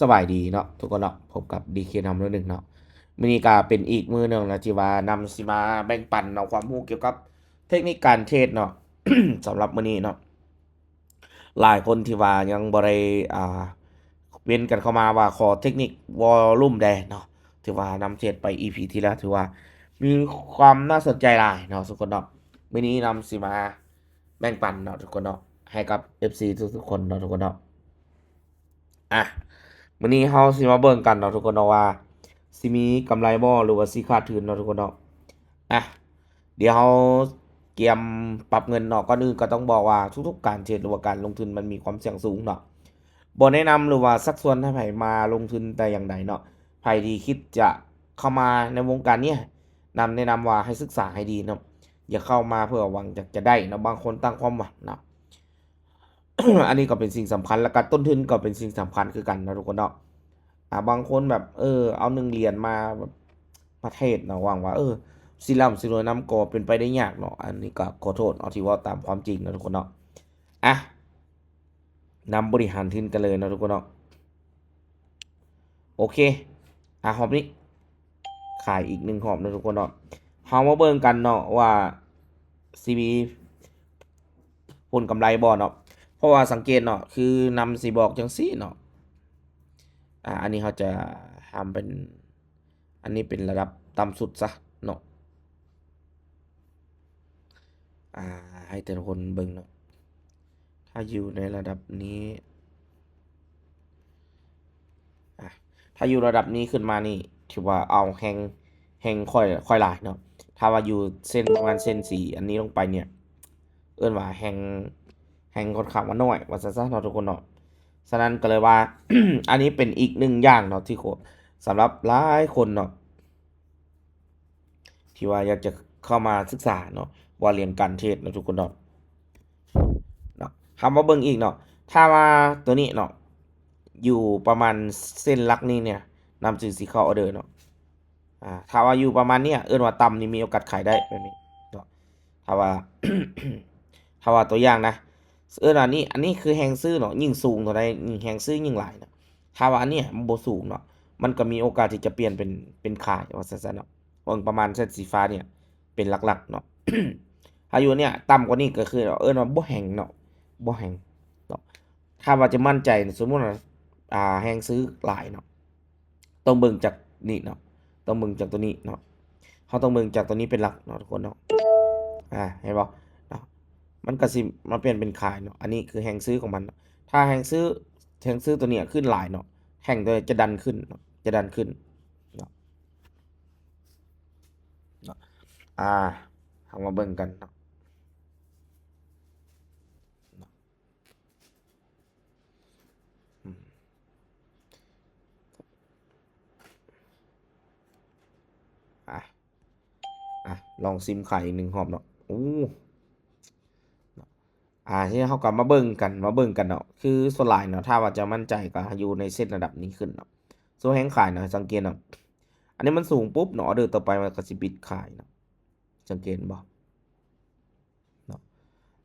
ສະບາຍດີເນາະທຸກຄົນເນາະ, ພົບກັບ ດີເຄ ນຳເນາະ ມື້ນີ້ກະເປັນອີກມື້ໜຶ່ງນະ ທີ່ວ່ານຳຊິມາແບ່ງປັນເນາະ ຄວາມຮູ້ກ່ຽວກັບເທັກນິກການເທຣດເນາະ. ສຳລັບມື້ນີ້ເນາະ ຫຼາຍຄົນທີ່ວ່າຍັງບໍ່ໄດ້ ອ່າ ເວັນກັນເຂົ້າມາວ່າຂໍເທັກນິກວໍລຸ່ມແດ່ເນາະ, ຖືວ່ານຳເທຣດໄປອີພີທີ່ແລ້ວ ຖືວ່າມີຄວາມໜ້າສົນໃຈຫຼາຍເນາະທຸກຄົນເນາະ. ມື້ນີ້ນຳຊິມາແບ່ງປັນເນາະທຸກຄົນເນາະ ໃຫ້ກັບເອັຟຊີທຸກໆຄົນເນາະທຸກຄົນເນາະ. ອ່ະ ມື້ນີ້ເຮົາຊິມາເບິ່ງກັນເນາະທຸກຄົນເນາະ ວ່າຊິມີກຳໄລບໍ່ ຫຼືວ່າຊິຂາດທຶນເນາະທຸກຄົນເນາະ. ອ່ະ ດຽວເຮົາກຽມປັບເງິນເນາະ. ກ່ອນອື່ນກໍຕ້ອງບອກວ່າທຸກໆການເທຣດ ຫຼືວ່າການລົງທຶນມັນມີຄວາມສ່ຽງສູງເນາະ. ບໍ່ແນະນຳ ຫຼືວ່າຊັກຊວນໃຫ້ໃຜມາລົງທຶນແຕ່ຢ່າງໃດເນາະ. ໃຜທີ່ຄິດຈະເຂົ້າມາໃນວົງການນີ້ ນຳ ແນະນຳວ່າໃຫ້ສຶກສາໃຫ້ດີເນາະ. ຢ່າເຂົ້າມາເພື່ອຫວັງຢາກຈະໄດ້ເນາະ, ບາງຄົນຕັ້ງຄວາມຫວັງເນາະ. ອັນນີ້ກໍເປັນສິ່ງສຳຄັນ ແລ້ວກໍຕົ້ນທຶນກໍເປັນສິ່ງສຳຄັນຄືກັນເນາະທຸກຄົນເນາະ. ອ່າ ບາງຄົນແບບ ເອີ ເອົາໜຶ່ງຫຼຽນມາແບບ ມາເທຣດເນາະ ຫວັງວ່າ ເອີ ຊິລ່ຳຊິລວຍນຳ ກໍເປັນໄປໄດ້ຍາກເນາະ. ອັນນີ້ກໍຂໍໂທດເນາະ ທີ່ເວົ້າຕາມຄວາມຈິງເນາະທຸກຄົນເນາະ. ອ່ະ ນຳບໍລິຫານທຶນກັນເລີຍເນາະທຸກຄົນເນາະ. ໂອເຄ ອ່ະ ຮອບນີ້ຂາຍອີກໜຶ່ງຮອບເນາະທຸກຄົນເນາະ. ເຮົາມາເບິ່ງກັນເນາະວ່າຊິມີຜົນກຳໄລບໍ່ເນາະ. ເພາະວ່າສັງເກດເນາະ ຄືນຳຊິບອກຈັ່ງຊີ້ເນາະ. ອ່າ ອັນນີ້ເຮົາຈະທຳເປັນ ອັນນີ້ເປັນລະດັບຕ່ຳສຸດຊະເນາະ. ອ່າ ໃຫ້ແຕ່ລະຄົນເບິ່ງເນາະ. ຖ້າຢູ່ໃນລະດັບນີ້ ອ່າ ຖ້າຢູ່ລະດັບນີ້ຂຶ້ນມານີ້ ຖືວ່າເອົາແຮງ ແຮງຂ້ອຍ ຂ້ອຍຫຼາຍເນາະ. ຖ້າວ່າຢູ່ເສັ້ນປະມານເສັ້ນສີອັນນີ້ລົງໄປເນ່ຍ ເອີ້ນວ່າແຮງ ແຮງຂ້ອນຂ້າງວ່ານ້ອຍ ວ່າຊັ້ນຊະເນາະທຸກຄົນເນາະ. ສະນັ້ນກໍເລີຍວ່າ ອັນນີ້ເປັນອີກໜຶ່ງຢ່າງເນາະ ທີ່ ສຳລັບຫຼາຍຄົນເນາະ ທີ່ວ່າຢາກຈະເຂົ້າມາສຶກສາເນາະ ວ່າເລື່ອງການເທຣດເນາະທຸກຄົນເນາະ ເນາະ. ເຮົາມາເບິ່ງອີກເນາະ ຖ້າວ່າຕົວນີ້ເນາະ ຢູ່ປະມານເສັ້ນຫຼັກນີ້ເນ່ຍ ນຳຈຶ່ງຊິເຂົ້າອໍເດີເນາະ. ອ່າ ຖ້າວ່າຢູ່ປະມານເນີ້ຍ ເອີ້ນວ່າຕ່ຳນີ້ ມີໂອກາດຂາຍໄດ້ແບບນີ້ເນາະ. ຖ້າວ່າ ຖ້າວ່າຕົວຢ່າງນະ ເອີ້ນວ່ານີ້ ອັນນີ້ຄືແຮງຊື້ເນາະ, ຍິ່ງສູງເທົ່າໃດ ຍິ່ງແຮງຊື້ຍິ່ງຫຼາຍເນາະ. ຖ້າວ່າອັນເນີ້ຍມັນບໍ່ສູງເນາະ ມັນກໍມີໂອກາດທີ່ຈະປ່ຽນເປັນ ເປັນຂາຍ ວ່າຊັ້ນຊະເນາະ. ເບິ່ງປະມານເສັ້ນສີຟ້າເນ່ຍເປັນຫຼັກໆເນາະ. ຖ້າຢູ່ເນ່ຍຕ່ຳກວ່ານີ້ກໍຄືເອີ້ນວ່າບໍ່ແຮງເນາະ ບໍ່ແຮງເນາະ. ຖ້າວ່າຈະໝັ້ນໃຈ ສົມມຸດວ່າ ອ່າ ແຮງຊື້ຫຼາຍເນາະ ຕ້ອງເບິ່ງຈາກນີ້ເນາະ ຕ້ອງເບິ່ງຈາກຕົວນີ້ເນາະ. ເຮົາຕ້ອງເບິ່ງຈາກຕົວນີ້ເປັນຫຼັກເນາະທຸກຄົນເນາະ. ອ່າ ເຫັນບໍ່ເນາະ ມັນກໍຊິມາປ່ຽນເປັນຂາຍເນາະ. ອັນນີ້ຄືແຮງຊື້ຂອງມັນເນາະ. ຖ້າແຮງຊື້ ແຮງຊື້ຕົວນີ້ຂຶ້ນຫຼາຍເນາະ ແຮງຕົວນີ້ຈະດັນຂຶ້ນເນາະ ຈະດັນຂຶ້ນເນາະ ເນາະ. ອ່າ ເຮົາມາເບິ່ງກັນເນາະ. ອືມ ອ່ະ ອ່ະ ລອງຊິມຂາຍອີກໜຶ່ງຮອບເນາະ. ໂອ້ ເນາະ ອ່າ ທີນີ້ເຮົາກໍມາເບິ່ງກັນ ມາເບິ່ງກັນເນາະ. ຄືສ່ວນຫຼາຍເນາະ ຖ້າວ່າຈະໝັ້ນໃຈກໍຢູ່ໃນເສັ້ນລະດັບນີ້ຂຶ້ນເນາະ. ໂຊແຮງຂາຍເນາະ ສັງເກດເນາະ ອັນນີ້ມັນສູງປຸບເນາະ ອໍເດີຕໍ່ໄປມັນກໍຊິປິດຂາຍເນາະ. ສັງເກດເຫັນບໍ່ເນາະ?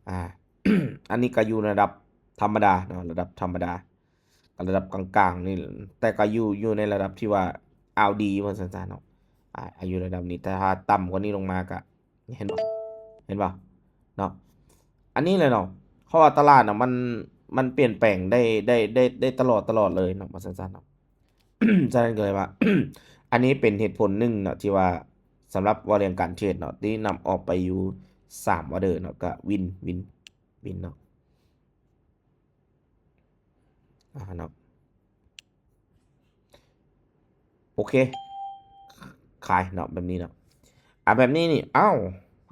ອ່າ ອັນນີ້ກໍຢູ່ໃນລະດັບທຳມະດາເນາະ ລະດັບທຳມະດາ ກໍລະດັບກາງໆນີ້ ແຕ່ກໍຢູ່ ຢູ່ໃນລະດັບທີ່ວ່າເອົາດີວ່າຊັ້ນຊະເນາະ. ອ່າ ຢູ່ລະດັບນີ້ ແຕ່ຖ້າຕ່ຳກວ່ານີ້ລົງມາກໍ ເຫັນບໍ່ ເຫັນບໍ່ເນາະ? ອັນນີ້ແຫຼະເນາະ ເພາະວ່າຕະຫຼາດນະ ມັນ ມັນປ່ຽນແປງໄດ້ ໄດ້ ໄດ້ ໄດ້ຕະຫຼອດ ຕະຫຼອດເລີຍເນາະ ວ່າຊັ້ນໆເນາະ. ສະນັ້ນກໍເລີຍວ່າ ອັນນີ້ເປັນເຫດຜົນໜຶ່ງເນາະ ທີ່ວ່າສຳລັບເວົ້າເລື່ອງການເທຣດເນາະ ທີ່ນຳອອກໄປຢູ່ສາມອໍເດີເນາະ ກະວິນ ວິນ ວິນເນາະ ອ່າ ເນາະ. ໂອເຄ ຂາຍເນາະ ແບບນີ້ເນາະ. ອ່າ ແບບນີ້ນີ້ ອ້າວ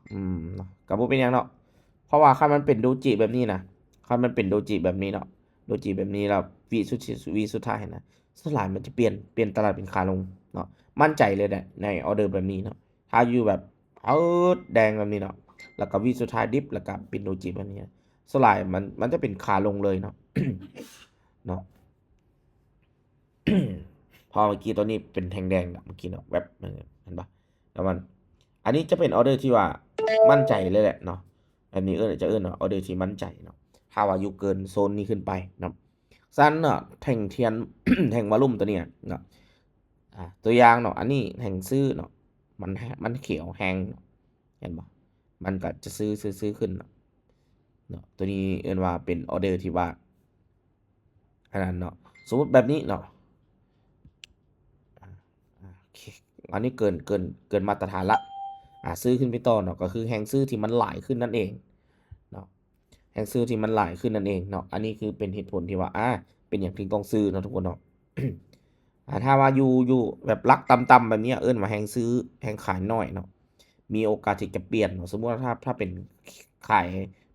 ອືມ ເນາະ ກໍບໍ່ເປັນຫຍັງເນາະ ເພາະວ່າຄັນມັນເປັນໂດຈິແບບນີ້ນະ ຄັນມັນເປັນໂດຈິແບບນີ້ເນາະ ໂດຈິແບບນີ້ແລ້ວ ວິສຸດ ວິສຸດທ້າຍນະ ສ່ວນຫຼາຍມັນຈະປ່ຽນ ປ່ຽນຕະຫຼາດເປັນຂາລົງເນາະ. ໝັ້ນໃຈເລີຍແຫຼະໃນອໍເດີແບບນີ້ເນາະ. ຖ້າຢູ່ແບບ ປຶດ ແດງແບບນີ້ເນາະ ແລ້ວກໍວິສຸດທ້າຍດິບ ແລ້ວກໍເປັນໂດຈິແບບນີ້ ສ່ວນຫຼາຍມັນ ມັນຈະເປັນຂາລົງເລີຍເນາະ ເນາະ. ເພາະເມື່ອກີ້ຕົວນີ້ເປັນແທ່ງແດງເນາະ ເມື່ອກີ້ເນາະ ແວັບ ເຫັນບໍ່? ແລ້ວມັນ ອັນນີ້ຈະເປັນອໍເດີທີ່ວ່າໝັ້ນໃຈເລີຍແຫຼະເນາະ ແບບນີ້ເອີ້ນ ຈະເອີ້ນວ່າອໍເດີທີ່ໝັ້ນໃຈເນາະ ຖ້າວ່າຢູ່ເກີນໂຊນນີ້ຂຶ້ນໄປເນາະ. ຊັ້ນເນາະ ແທ່ງທຽນ ແທ່ງວອລຸມຕົວນີ້ເນາະ ອາ ຕົວຢ່າງເນາະ ອັນນີ້ແຮງຊື້ເນາະ ມັນ ມັນຂຽວແຮງເນາະ ເຫັນບໍ່? ມັນກໍຈະຊື້ ຊື້ ຊື້ຂຶ້ນເນາະ ເນາະ ຕົວນີ້ເອີ້ນວ່າເປັນອໍເດີທີ່ວ່າ ອັນນັ້ນເນາະ ສົມມຸດແບບນີ້ເນາະ ອາ ອາ ໂອເຄ ອັນນີ້ເກີນ ເກີນ ເກີນມາດຕະຖານລະ ອາ ຊື້ຂຶ້ນໄປຕໍ່ເນາະ ກໍຄືແຮງຊື້ທີ່ມັນຫຼາຍຂຶ້ນນັ້ນເອງເນາະ ແຮງຊື້ທີ່ມັນຫຼາຍຂຶ້ນນັ້ນເອງເນາະ ອັນນີ້ຄືເປັນເຫດຜົນທີ່ວ່າ ອາ ເປັນຫຍັງເຖິງຕ້ອງຊື້ເນາະທຸກຄົນເນາະ ອາ ຖ້າວ່າຢູ່ ຢູ່ແບບຫຼັກຕ່ຳໆແບບນີ້ ເອີ້ນວ່າແຮງຊື້ ແຮງຂາຍນ້ອຍເນາະ ມີໂອກາດທີ່ຈະປ່ຽນເນາະ ສົມມຸດວ່າຖ້າ ຖ້າເປັນຂາຍ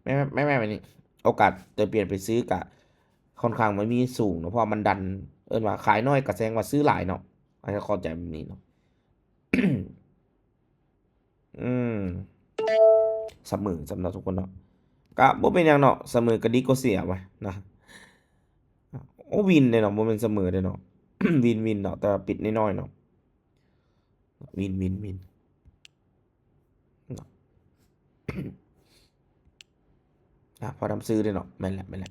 ແມ່ນ ແມ່ນ ແມ່ນແບບນີ້ ໂອກາດຈະປ່ຽນໄປຊື້ກະ ຂ້ອນຂ້າງມັນມີສູງເນາະ ເພາະວ່າມັນດັນ ເອີ້ນວ່າຂາຍໜ້ອຍກໍແສດງວ່າຊື້ຫຼາຍເນາະ ໃຫ້ເຂົ້າໃຈແບບນີ້ເນາະ ອືມ ສະເໝີສຳລັບທຸກຄົນເນາະ ກະບໍ່ເປັນຫຍັງເນາະ ສະເໝີກໍດີກວ່າເສຍວ່ານະ ໂອ້ ວິນເດ້ເນາະ ບໍ່ແມ່ນສະເໝີເດ້ເນາະ ວິນ ວິນເນາະ ແຕ່ວ່າປິດນ້ອຍໆເນາະ ວິນ ວິນ ວິນ ເນາະ ອາ ພໍນຳຊື້ເດ້ເນາະ ແມ່ນແຫຼະ ແມ່ນແຫຼະ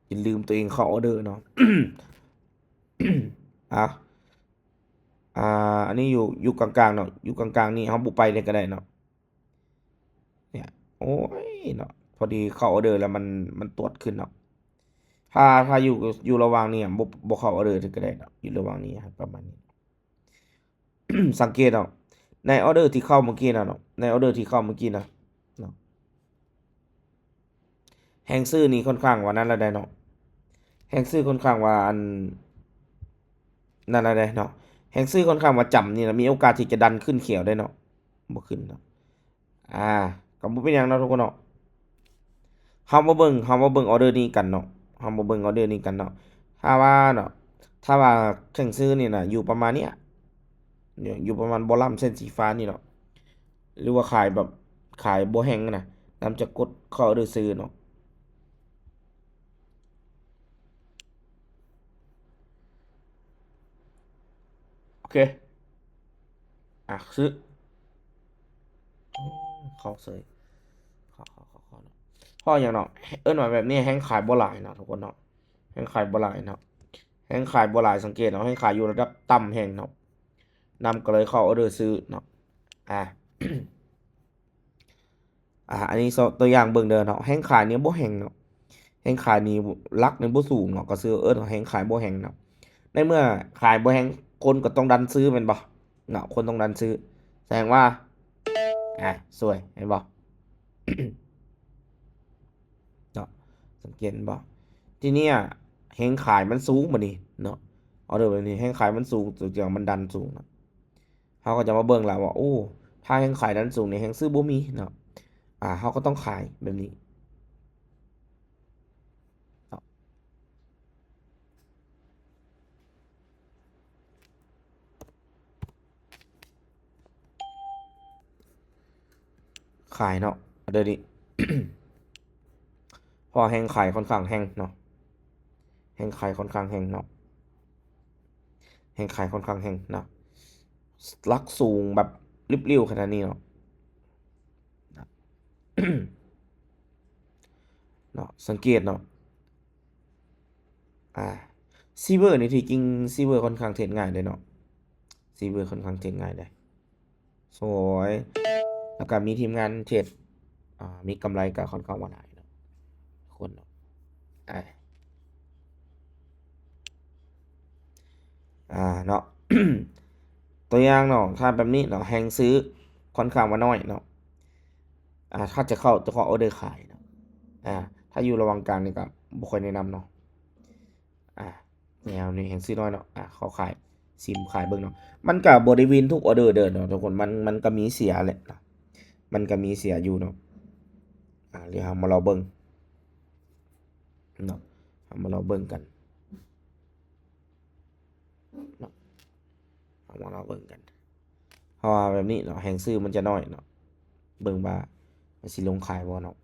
ຢ່າລືມຕົວເອງເຂົ້າອໍເດີເນາະ ອາ ອາ ອັນນີ້ຢູ່ ຢູ່ກາງໆເນາະ ຢູ່ກາງໆນີ້ ເຮົາບໍ່ໄປເລີຍກໍໄດ້ເນາະ ເນຍ ໂອ້ຍເນາະ ພໍດີເຂົ້າອໍເດີແລ້ວມັນ ມັນຕວດຂຶ້ນເນາະ ຖ້າ ຖ້າຢູ່ ຢູ່ລະຫວ່າງນີ້ ບໍ່ ບໍ່ເຂົ້າອໍເດີເລີຍກໍໄດ້ເນາະ ຢູ່ລະຫວ່າງນີ້ ປະມານນີ້ ສັງເກດເນາະ ໃນອໍເດີທີ່ເຂົ້າເມື່ອກີ້ນະເນາະ ໃນອໍເດີທີ່ເຂົ້າເມື່ອກີ້ນະເນາະ ແຮງຊື້ນີ້ຂ້ອນຂ້າງວ່ານັ້ນລະໄດ໋ເນາະ ແຮງຊື້ຂ້ອນຂ້າງວ່າອັນ ນັ້ນລະໄດ໋ເນາະ ແຮງຊື້ຂ້ອນຂ້າງວ່າຈຳນີ້ລະ ມີໂອກາດທີ່ຈະດັນຂຶ້ນຂຽວໄດ້ເນາະ ບໍ່ຂຶ້ນເນາະ ອາ ກໍບໍ່ເປັນຫຍັງເນາະທຸກຄົນເນາະ ເຮົາມາເບິ່ງ ເຮົາມາເບິ່ງອໍເດີນີ້ກັນເນາະ ເຮົາມາເບິ່ງອໍເດີນີ້ກັນເນາະ ຖ້າວ່າເນາະ ຖ້າວ່າແຮງຊື້ນີ້ນະ ຢູ່ປະມານເນີ້ຍ ຢູ່ປະມານບໍ່ລ້ຳເສັ້ນສີຟ້ານີ້ເນາະ ຫຼືວ່າຂາຍແບບ ຂາຍບໍ່ແຮງນະ ນຳຈະກົດເຂົ້າອໍເດີຊື້ເນາະ ໂອເຄ ອາ ຊື້ ເຂົ້າເສີຍ ເຂົ້າ ເຂົ້າ ເຂົ້າ ເຂົ້າເນາະ ເພາະຫຍັງເນາະ ເອີ້ນວ່າແບບນີ້ແຮງຂາຍບໍ່ຫຼາຍເນາະທຸກຄົນເນາະ ແຮງຂາຍບໍ່ຫຼາຍເນາະ ແຮງຂາຍບໍ່ຫຼາຍ ສັງເກດເນາະ ແຮງຂາຍຢູ່ລະດັບຕ່ຳແຮງເນາະ ນຳກໍເລີຍເຂົ້າອໍເດີຊື້ເນາະ ອາ ອາ ອັນນີ້ຕົວຢ່າງເບິ່ງເດີເນາະ ແຮງຂາຍນີ້ບໍ່ແຮງເນາະ ແຮງຂາຍນີ້ຫຼັກນີ້ບໍ່ສູງເນາະ ກໍຄືເອີ້ນວ່າແຮງຂາຍບໍ່ແຮງເນາະ ໃນເມື່ອຂາຍບໍ່ແຮງ ຄົນກໍຕ້ອງດັນຊື້ແມ່ນບໍ່ເນາະ ຄົນຕ້ອງດັນຊື້ ແສດງວ່າ ອາ ສວຍ ເຫັນບໍ່ເນາະ ສັງເກດເຫັນບໍ່ ທີນີ້ແຮງຂາຍມັນສູງບາດນີ້ເນາະ ອໍເດີແບບນີ້ແຮງຂາຍມັນສູງ ຕົວຢ່າງມັນດັນສູງເນາະ ເຮົາກໍຈະມາເບິ່ງລະວ່າ ໂອ້ ຖ້າແຮງຂາຍດັນສູງນີ້ແຮງຊື້ບໍ່ມີເນາະ ອາ ເຮົາກໍຕ້ອງຂາຍແບບນີ້ເນາະ ຂາຍເນາະ ເດີນີ້ ເພາະວ່າແຮງຂາຍຂ້ອນຂ້າງແຮງເນາະ ແຮງຂາຍຂ້ອນຂ້າງແຮງເນາະ ແຮງຂາຍຂ້ອນຂ້າງແຮງເນາະ ຫຼັກສູງແບບລິບຫຼິ້ວຂະໜາດນີ້ເນາະ ເນາະ ສັງເກດເນາະ ອາ ຊິລເວີນີ້ ທີ່ຈິງຊິລເວີຂ້ອນຂ້າງເທຣດງ່າຍເດ້ເນາະ ຊິລເວີຂ້ອນຂ້າງເທຣດງ່າຍເດ້ ໂອ້ຍ ແລ້ວກໍມີທີມງານເທຣດ ອາ ມີກຳໄລກໍຂ້ອນຂ້າງວ່າຫຼາຍເນາະ ຄົນເນາະ ອາ ອາ ເນາະ ຕົວຢ່າງເນາະ ຖ້າແບບນີ້ເນາະ ແຮງຊື້ຂ້ອນຂ້າງວ່ານ້ອຍເນາະ ອາ ຖ້າຈະເຂົ້າ ຈະເຂົ້າອໍເດີຂາຍເນາະ ອາ ຖ້າຢູ່ລະຫວ່າງກາງນີ້ກໍບໍ່ຄ່ອຍແນະນຳເນາະ ອາ ແນວນີ້ແຮງຊື້ນ້ອຍເນາະ ອາ ເຂົ້າຂາຍ ຊິມຂາຍເບິ່ງເນາະ ມັນກໍບໍ່ໄດ້ວິນທຸກອໍເດີເດີເນາະທຸກຄົນ ມັນ ມັນກໍມີເສຍແຫຼະເນາະ ມັນກໍມີເສຍຢູ່ເນາະ ອາ ດຽວເຮົາມາລໍເບິ່ງເນາະ ເຮົາມາລໍເບິ່ງກັນເນາະ ເຮົາມາລໍເບິ່ງກັນ ເພາະວ່າແບບນີ້ເນາະ ແຮງຊື້ມັນຈະນ້ອຍເນາະ ເບິ່ງວ່າມັນຊິລົງຂາຍບໍ່ເນາະ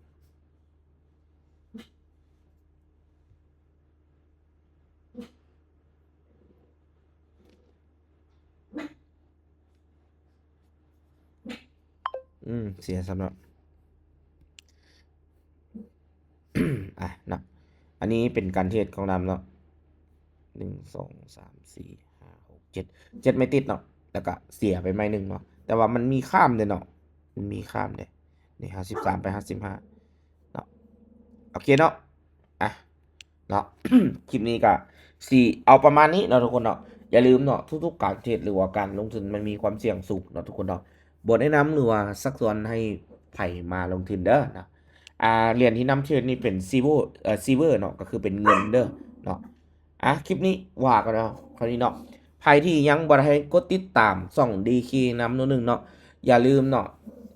ອືມ ເສຍຊ້ຳເນາະ ອາ ເນາະ ອັນນີ້ເປັນການເທຣດຂອງນ້ຳເນາະ ໜຶ່ງ ສອງ ສາມ ສີ່ ຫ້າ ຫົກ ເຈັດ ເຈັດໄມ້ຕິດເນາະ ແລ້ວກະເສຍໄປໄມ້ໜຶ່ງເນາະ ແຕ່ວ່າມັນມີຂ້າມເດ້ເນາະ ມັນມີຂ້າມເດ້ ນີ້ ຫ້າສິບສາມ ໄປ ຫ້າສິບຫ້າ ເນາະ ໂອເຄເນາະ ອ່ະ ເນາະ ຄລິບນີ້ກະຊິເອົາປະມານນີ້ເນາະທຸກຄົນເນາະ ຢ່າລືມເນາະ ທຸກໆການເທຣດ ຫຼືວ່າການລົງທຶນມັນມີຄວາມສ່ຽງສູງເນາະທຸກຄົນເນາະ ບໍ່ແນະນຳ ຫຼືວ່າຊັກຊວນໃຫ້ໃຜມາລົງທຶນເດີເນາະ ອ່າ ຫຼຽນທີ່ນຳເທຣດນີ້ເປັນ Silver ເອີ Silver ເນາະ ກໍຄືເປັນເງິນເດີເນາະ ອ່ະ ຄລິບນີ້ວ່າກັນເນາະ ເທົ່ານີ້ເນາະ ໃຜທີ່ຍັງບໍ່ໄດ້ກົດຕິດຕາມຊ່ອງ ດີເຄ ນຳໂນໜຶ່ງເນາະ ຢ່າລືມເນາະ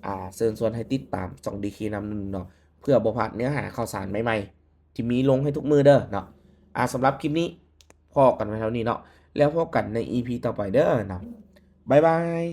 ອ່າ ເຊີນຊວນໃຫ້ຕິດຕາມຊ່ອງ ດີເຄ ນຳໂນໜຶ່ງເນາະ ເພື່ອບໍ່ພາດເນື້ອຫາຂ່າວສານໃໝ່ໆ ທີ່ມີລົງໃຫ້ທຸກມື້ເດີເນາະ ອ່າ ສຳລັບຄລິບນີ້ພໍ້ກັນໄວ້ເທົ່ານີ້ເນາະ ແລ້ວພົບກັນໃນ ອີພີ ຕໍ່ໄປເດີເນາະ ບາຍບາຍ.